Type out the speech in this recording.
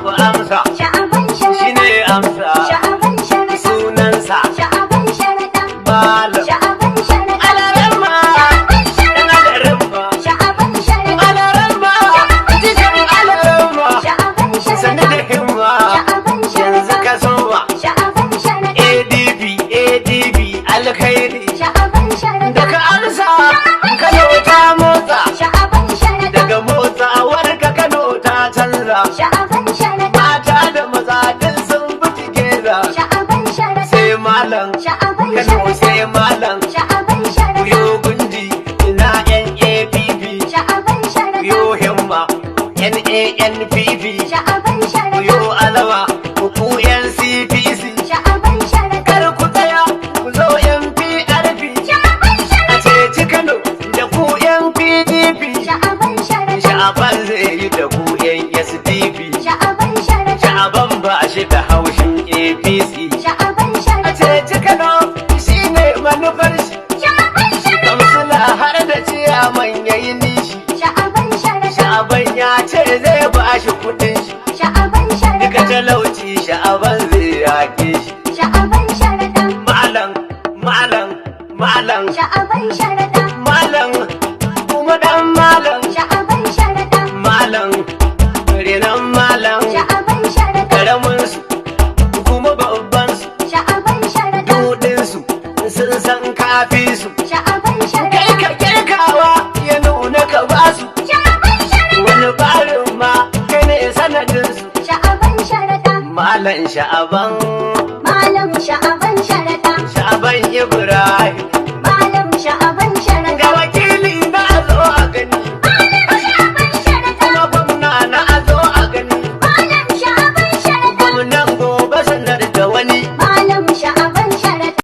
Ku amsa. Sha'aban Shi sharaɗa. ne amsa. Sha'aban sharaɗa. Sunansa. Sha'aban sharaɗa. Malam. Sha'aban sharaɗa. Alaramma. Sha'aban sharaɗa. Alaramma. Sha'aban sharaɗa. Alaramma. Jikin alaramma. Sha'aban Sani da sharaɗa. himma. Sha'aban Yanzu sharaɗa. ka soma. Sha'aban sharaɗa. ADP, ADP, alkhairi. Sha'aban sharaɗa. Daga amsa, Kano ta motsa. Sha'aban sharaɗa. Daga motsawar ka Kano ta canza. Sha'aban sharaɗa. Mata da maza duk sun bi together. Sha'aban sharaɗa. Sai malam, Sha'aban Kano sharaɗa. sai malam. Sha'aban sharaɗa. Yo gunji, ina NAPP. Sha'aban sharaɗa. Yo himma, NANPP. Sha'aban sharaɗa. Yo alama, ku NCPC. Sha'aban sharaɗa. Kar ku tsaya, ku zo NPRP. Sha'aban A sharaɗa. ceci Kano da ku yan PDP. Sha'aban sharaɗa. Sha'aban zai yi da ku yan SDP. Sha'aban sharaɗa. Sha'aban ba shi da haushin APC. Sha'aban A sharaɗa. ceci Kano shi ne manufar shi. Sha'aban sharaɗa. Kamsila har da ciyaman ya yi nishi. Sha'aban sharaɗa. Sha'aban ya ce zai ba shi kuɗin shi. Sha'aban Duka sharaɗa. talauci sha'aban zai yaƙe shi. Sha'aban sharaɗa. Malam, malam, malam, Sha'aban sharaɗa. malam, kuma dan malam, Sha'aban sharaɗa. malam, renon malam. Sha'aban sharaɗa. Karamin su kuma babban su Sha'aban sharaɗa. dudin su sun san kafi su Sha'aban kai sharaɗa. ka kirkawa ya nuna ka basu Sha'aban sharaɗa. wani barin ma kai ne sanadin su. Sha'aban sharaɗa. Malam Sha'aban. Malam sha'aban sharaɗa. Sha'aban Ibrahim.